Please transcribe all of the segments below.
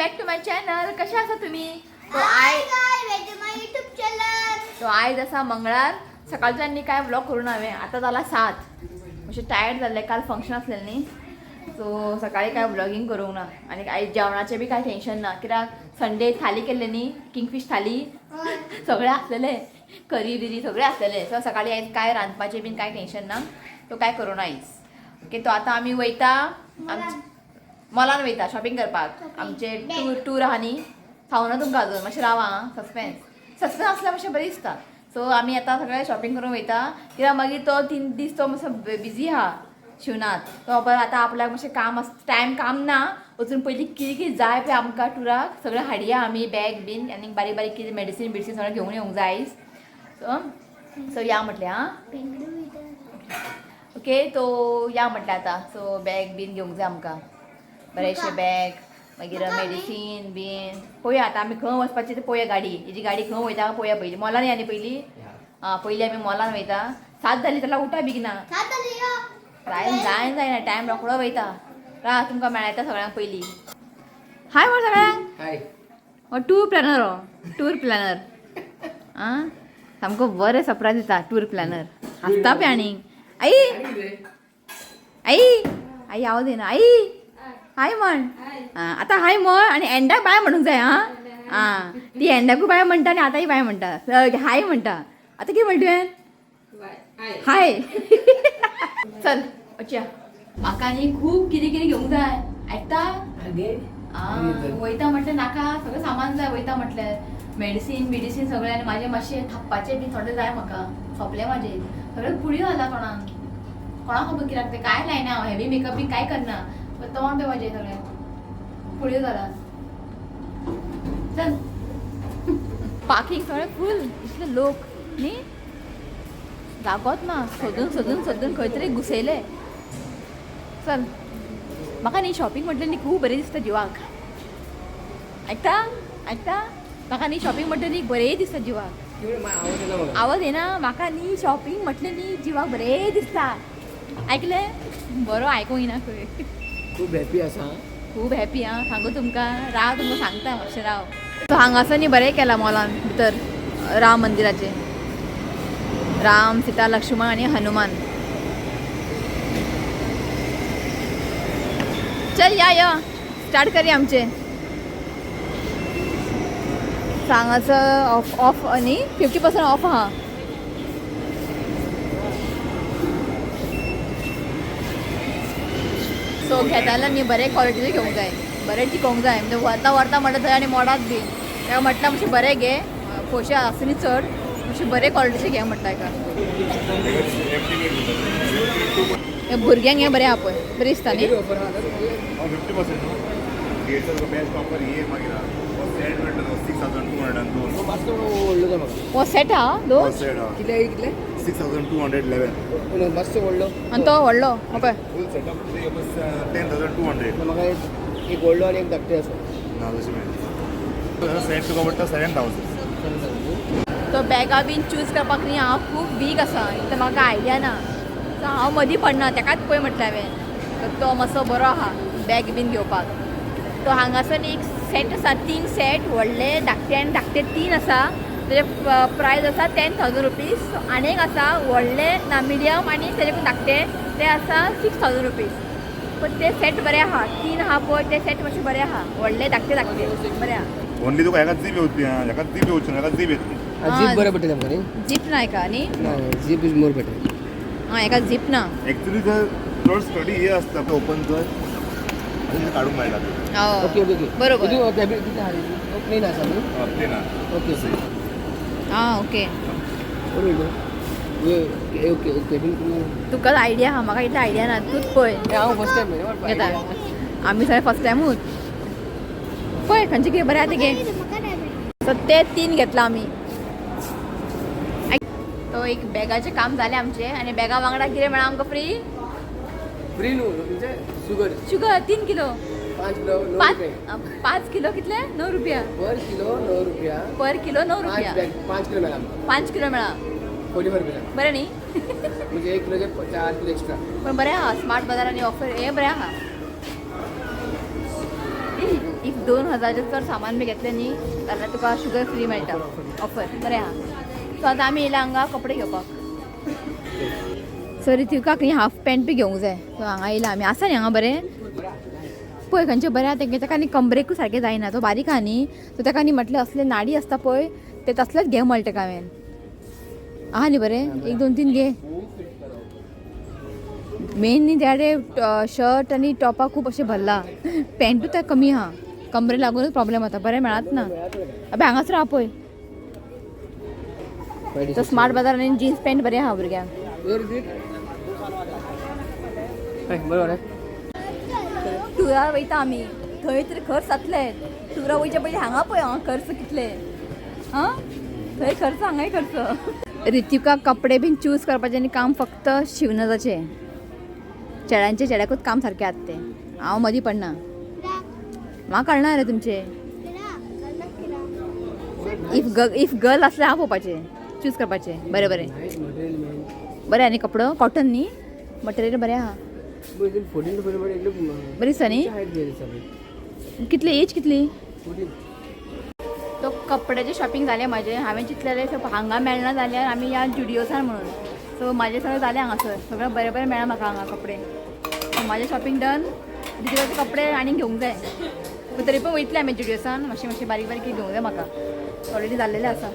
Back to my channel. कशे आसा तुम्ही? तो हाय I guys, welcome to my YouTube channel. तो आयज आसा मंगळार. सकाळच्यान न्ही काय व्लॉग करूं ना हांवें. आतां जाला 7. मातशें टायर्ड जाल्लें, काल फंक्शन आसलेलें न्ही, सो सकाळी काय व्लॉगींग करूंक ना. आनी आयज जेवणाचें बी काय टेन्शन ना, कित्याक संडे थाली केल्ले न्ही, किंगफीश थाली. सगळें आसलेलें, करी बिरी सगळें आसलेलें. सो सकाळी आयज काय रांदपाचें बीन काय टेन्शन ना, सो काय करूं ना आयज. ओके, तो आतां आमी वयता मॉलान वयता शॉपिंग करपाक. आमचे टूर टूर आहा न्ही, सांगूना तुमकां अजून, मातशें रावा आं. सस्पेन्स सस्पेन्स आसल्यार मातशें बरें दिसता. सो आमी आतां सगळें शॉपिंग करूंक वयता, कित्याक मागीर तो 3 दीस तो मातसो बिजी आहा शिवनाथ. तो परत आतां आपल्याक मातशें काम आस, टायम काम ना, वचून पयलीं कितें कितें जाय पळय आमकां टुराक सगळें हाडया आमी, बॅग बीन आनी बारीक बारीक कितें मेडिसीन बिडिसीन सगळें घेवन येवंक जाय आयज. सो सो या म्हटलें आं. ओके, तो या म्हटलें आतां. सो बॅग बीन घेवंक जाय आमकां, बरेंशें बॅग, मागीर मेडिसीन बीन. पळोवया आतां आमी खंय वचपाचें तें पळोवया. गाडी हेजी गाडी खंय वयता पळोवया. पयलीं मॉलान या न्ही पयलीं. आं, पयलीं आमी मॉलान वयता. 7 जालीं जाल्यार उठा बेगिना. जायन जायन जायना, टायम रोकडो वयता. राव, तुमकां मेळटा सगळ्यांक पयलीं. हाय म्हण सगळ्यांक. हाय. हो टूर प्लॅनर, हो टूर प्लॅनर. आं, सामको बरें सरप्रायज दिता टूर प्लॅनर. हांसता पळय. आनी आई आई आई आवाज येना. आई हाय म्हण. आं, आतां हाय म्हण आनी एंडाक बाय म्हणूंक जाय. आं आं, ती एंडाकूय बाय म्हणटा आनी आतांय बाय म्हणटा, हाय म्हणटा. आतां कितें म्हणटा तुवें? हाय. चल वचया. म्हाका न्ही खूब कितें कितें घेवंक जाय, आयकता? आं, वयता म्हटलें नाका सगळें सामान जाय वयता म्हटलें, मेडिसीन बिडिसीन सगळें. आनी म्हाजें मातशें थापपाचें बी थोडें जाय म्हाका, सोंपलें म्हाजें सगळें. पुळयो घाला तोंडाक, कोणाक खबर कित्याक तें. कांय लायना हांव, हेवी मेकअप बी कांय करना, पण तोंड पळय म्हाजें सगळें पुळयो घाला. चल, पार्किंग सगळें फूल, इतले लोक न्ही, जागोच ना. सोदून सोदून सोदून खंय तरी घुसयले. चल, म्हाका न्ही शॉपिंग म्हटलें न्ही खूब बरें दिसता जिवाक. आयकता आयकता? म्हाका न्ही शॉपिंग म्हटलें न्ही बरें दिसता जिवाक. आवाज येना म्हाका. आवाज येना? म्हाका न्ही शॉपिंग म्हटलें न्ही जिवाक बरें दिसता. आयकलें? बरो आयकूंक येना खंय. खूब हॅपी आसा. खूब हॅपी. आं, सांगू तुमकां, राव तुमकां सांगता मातशें राव. सो हांगासर न्ही बरें केलां मॉलान भितर राम मंदिराचें, राम सीता लक्ष्मण आनी हनुमान. चल या या, स्टार्ट करया आमचें. सो हांगासर ऑफ ऑफ न्ही, 50% ऑफ आहा. सो घेता जाल्यार न्ही बरें क्वॉलिटीचें घेवंक जाय, बरें टिकोवंक जाय. म्हणजे व्हरता व्हरता म्हणटा थंय आनी मोडात बी. तेका म्हटल्यार मातशें बरें घे, पयशे आसूं न्ही चड, मातशें बरें क्वॉलिटीचें घे म्हटल्यार हेका. हे भुरग्यांक हें बरें आहा पळय, बरें दिसता न्ही. ऑफर आहा तर. 50% न्हू थिएटर बेस्ट ऑफर ही मागीर सेट मेळटलो 6202. मातसो व्हडलो जाय म्हाका. हो सेट आहा दोन. सेट आहा. कितले कितले? 6211. मातसो व्हडलो. आनी तो व्हडलो हो पळय. फूल सेटअप 10,200. म्हाका एक एक व्हडलो आनी एक धाकटे आसा. ना, तशें मेळटलें. सेट तुका पडटा 7000. तो बॅगां बीन चूज करपाक न्ही हांव खूब वीक आसा, इतलें म्हाका आयडिया ना. सो हांव मदीं पडना, तेकाच पळय म्हटलें हांवें. तर तो मातसो बरो आहा बॅग बीन घेवपाक. तो हांगासर न्ही एक सेट आसा, 3 सेट, व्हडले धाकटे आनी धाकटे 3 आसा. तेजे प्रायज आसा 10,000 रुपीज. आनी एक आसा व्हडले ना मिडियम आनी तेजे धाकटे, ते आसा 6000 रुपीज. पण ते सेट बरे आहा, 3 आहा पळय, ते सेट मातशे बरे आहा, व्हडले धाकटे धाकटे बरे आहा. ओनली तुका हेका जीप येवची, हेका जीप येवची ना, हेका जीप येतली. जीप बरें पडटलें आमकां न्ही. जीप ना हेका न्ही. ना, जीप is more better. आं, हेका जीप ना. एक्चुली जर चड स्टडी हे आसता पळय ओपन कर आनी काडूंक मेळटा. हय. Okay okay okay. बरोबर. कितले आहा? प्लेन आसा न्ही? प्लेन आहा. ओके. आं, ओके. Okay okay okay. तुकाच आयडिया आहा, म्हाका इतली आयडिया ना, तूंच पळय. हांव फर्स्ट टायम. घेता आमी सगळे फर्स्ट टायमूच. पळय खंयचें कितें बरें आहा तें घे. सो ते 3 घेतला आमी. तो एक बॅगाचें काम जालें आमचें. आनी बॅगा वांगडा कितें मेळ्ळां आमकां फ्री? फ्री न्हू, म्हणजे शुगर. Sugar 3 kilo. 5 किलो 9 5 रुपये. 5 किलो कितले? 9 रुपया. पर किलो 9 रुपया. पर किलो 9 5 रुपया. बॅग 5 किलो मेळ्ळा आमकां. 5 किलो मेळ्ळा. 45 रुपया. बरें न्ही? म्हणजे 1 किलोचे 4 किलो एक्स्ट्रा. पण बरें आहा स्मार्ट बाजार आनी ऑफर हें बरें आहा. If 2000 चड सामान बी घेतलें न्ही जाल्यार तुका शुगर फ्री मेळटा, ऑफर बरें आहा. सो आतां आमी येयला हांगा कपडे घेवपाक. सो ऋतिकाक न्ही हाफ पॅन्ट बी घेवंक जाय. सो हांगा येयला आमी. आसा न्ही हांगा बरें, पळय खंयचें बरें आहा तेंगे. ताका न्ही कमरेकूय सारकें जायना, तो बारीक आहा न्ही. सो ताका न्ही म्हटलें असले नाडी आसता पळय ते तसलेच घे म्हणलें ताका हांवें. आहा न्ही बरें, 1 2 3 घे. मेन न्ही त्याडे शर्ट आनी टॉपा खूब अशें भरला, पॅन्टूय तें कमी आहा. कमरे लागूनच प्रॉब्लेम जाता, बरें मेळत ना. अबे हांगासर आहा पळय तो स्मार्ट बाजार आनी जीन्स पॅन्ट बरें आहा भुरग्यांक. बरोबर आहे. टुरार वयता आमी, थंय तरी खर्च जातले. टुरा वयच्या पयलीं हांगा पळय हांगा खर्च कितले. आं थंय खर्च हांगाय खर्च. ऋतिका कपडे बीन चूज करपाचें आनी काम फक्त शिवनाजाचें. चेड्यांचे चेड्याकूच काम सारकें आसता तें, हांव मदीं पडना. म्हाका कळना रे तुमचें. If girl आसल्यार हांव पळोवपाचें, चूज करपाचें. बरें बरें बरें. आनी कपडो कॉटन न्ही, मटेरियल बरें आहा. 14 बरी दिसता न्ही. कितली एज कितली? 14. तो कपड्याचें शॉपिंग जालें म्हाजें. हांवें चिंतलेलें हांगा मेळना जाल्यार आमी ह्या जुडियोसान म्हणून. सो म्हाजें सगळें जालें हांगासर, सगळें बरें बरें मेळ्ळां म्हाका हांगा कपडे. सो म्हाजें शॉपिंग डन. जुडियोचे कपडे आनीक घेवंक जाय, पूण तरी पण वयतले आमी जुडियोसान. मातशें मातशें बारीक बारीक घेवंक जाय म्हाका, ऑलरेडी जाल्लेलें आसा.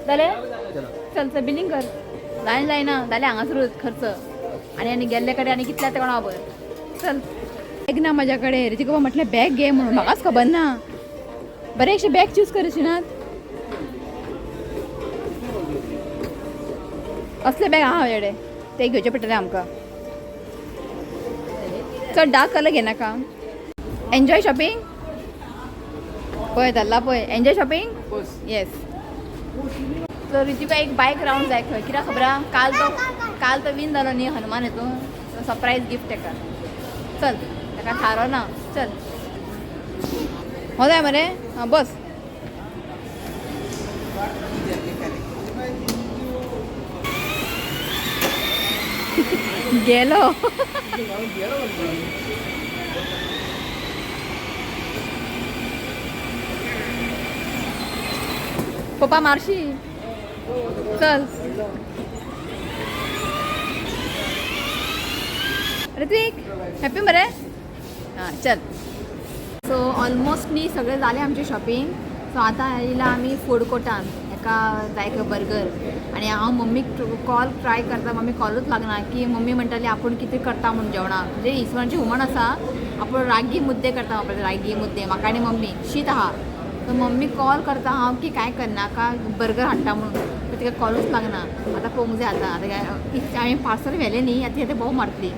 जालें, चल चल बिलींग कर. जायना जायना जालें हांगासरूच खर्च. आनी आनी गेल्ले कडेन आनी कितले आतां कोणा खबर. चल बॅग ना म्हाज्या कडेन. ऋतिका म्हटलें बॅग घे म्हणून, म्हाकाच खबर ना. बरें अशें बॅग चूज कर शिनात. असले बॅग आहा म्हाजे कडेन, ते घेवचे पडटले आमकां. चड डार्क कलर घेनाका. एन्जॉय शॉपिंग पळय धरला पळय. Enjoy shopping. येस. सो ऋतिका एक बायक रावंड जाय खंय, कित्याक खबर आहा, काल तो विन जालो न्ही हनुमान हितून. सरप्रायज गिफ्ट ताका. चल ताका थारो ना. चल हो जाय मरे. आं बस. गेलो. पप्पा मारशी. चल ऋत्विक हॅपी मरे. हां चल. सो ऑलमोस्ट न्ही सगळें जालें आमचें शॉपिंग. सो आतां येयला आमी फूड कोर्टान, एका जाय खंय बर्गर. आनी हांव मम्मीक कॉल ट्राय करता, मम्मी कॉलूच लागना. की मम्मी म्हणटाली आपूण कितें करता म्हूण जेवणाक, म्हणजे इसवणाचें हुमण आसा, आपूण रागी मुद्दे करता म्हणपाचें, रागी मुद्दे म्हाका आनी मम्मी शीत आहा. सो मम्मी कॉल करता हांव की कांय करनाका बर्गर हाडटा म्हणून, पूण तिका कॉलूच लागना. आतां पळोवंक जाय आतां. आतां हांवें पार्सल व्हेलें न्ही, आतां आतां भोव मारतली.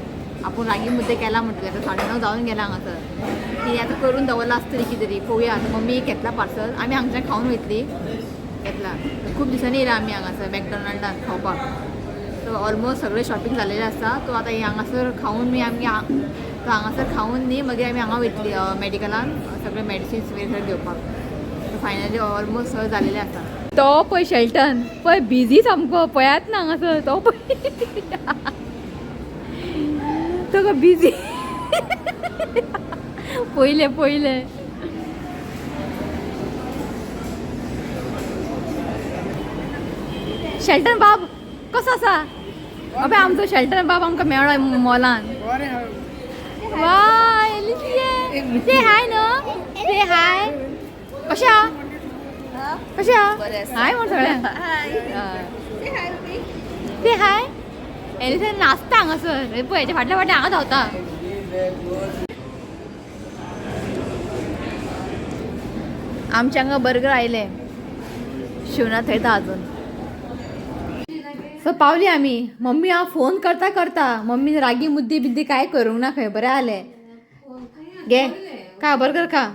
आपूण रागी मुद्दे केला म्हणटली. आतां 9:30 जावन गेला हांगासर, ती आतां करून दवरला आसतली कितें तरी. पळोवया आतां. मम्मी घेतला पार्सल, आमी हांगच्यान खावन वयतली. घेतला खूब दिसांनी येयला आमी हांगासर मॅकडॉनल्डान खावपाक. सो ऑलमोस्ट सगळें शॉपिंग जाल्लेलें आसा. तो आतां हांगासर खावन न्ही आमी, तो हांगासर खावन न्ही मागीर आमी हांगा वयतली मेडिकलान सगळे मेडिसिन्स वगैरे सगळें घेवपाक. सो फायनली ऑलमोस्ट सगळें जाल्लेलें आसा. तो पळय शेल्टन पळय बिजी सामको, पळयात ना हांगासर. तो पळय तो बिजी. पयले पयले शेल्टन बाब कसो आसा? अबे आमचो शेल्टन बाब आमकां मेळ्ळो मॉलान. वा से हाय न्हू, से हाय. कशें आहा? कशें आहा? हाय म्हण सगळ्यांक. से हाय. एलिसा नाचता हांगासर पळय, हेच्या फाटल्या फाटल्या हांगा धांवता. आमच्या हांगा बर्गर आयले, शिवना थंयता अजून. सो पावली आमी. मम्मी हांव फोन करता करता मम्मीन रागी मुद्दे बिद्दे काय करूंक ना खंय. बरें जालें घे का बर्गर खा.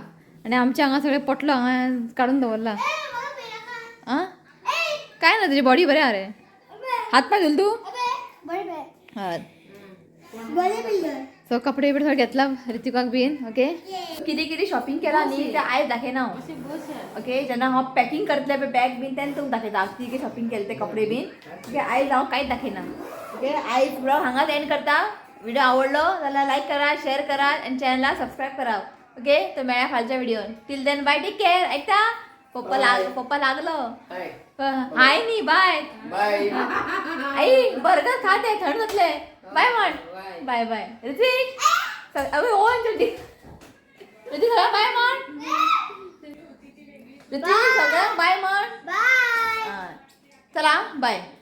आनी आमच्या हांगा सगळें पोटलो हांगा काडून दवरला. आं काय ना तुजी बॉडी बरें आहा रे. हात पांय धुल तूं. हय. सो कपडे बिपडे सगळे घेतला ऋतिकाक बीन. ओके कितें कितें शॉपिंग केला न्ही तें आयज दाखयना हांव. ओके जेन्ना हांव पॅकिंग करतलें पळय बॅग बीन तेन्ना तुमकां दाखयता कितें कितें शॉपिंग केलें ते कपडे बीन. ओके आयज हांव कांयच दाखयना. ओके आयज ब्लॉग हांगाच एंड करता. व्हिडिओ आवडलो जाल्यार लायक करा, शेअर करा आनी चॅनलाक सबस्क्रायब करा. ओके, तर मेळ्या फालच्या व्हिडिओन. Till then bye, take care. ऐकता पप्पा लाग, पप्पा लागलो. हाय. हाय न्ही, बाय. बाय. आई, बर्गर खाते, थंड जातले. बाय म्हण. Bye bye. Ritwik, अवे ओ ऋतिक, ऋतिक सगळ्यांक बाय म्हण. ऋतिक, सगळ्यांक बाय म्हण. बाय. हा. चला, बाय.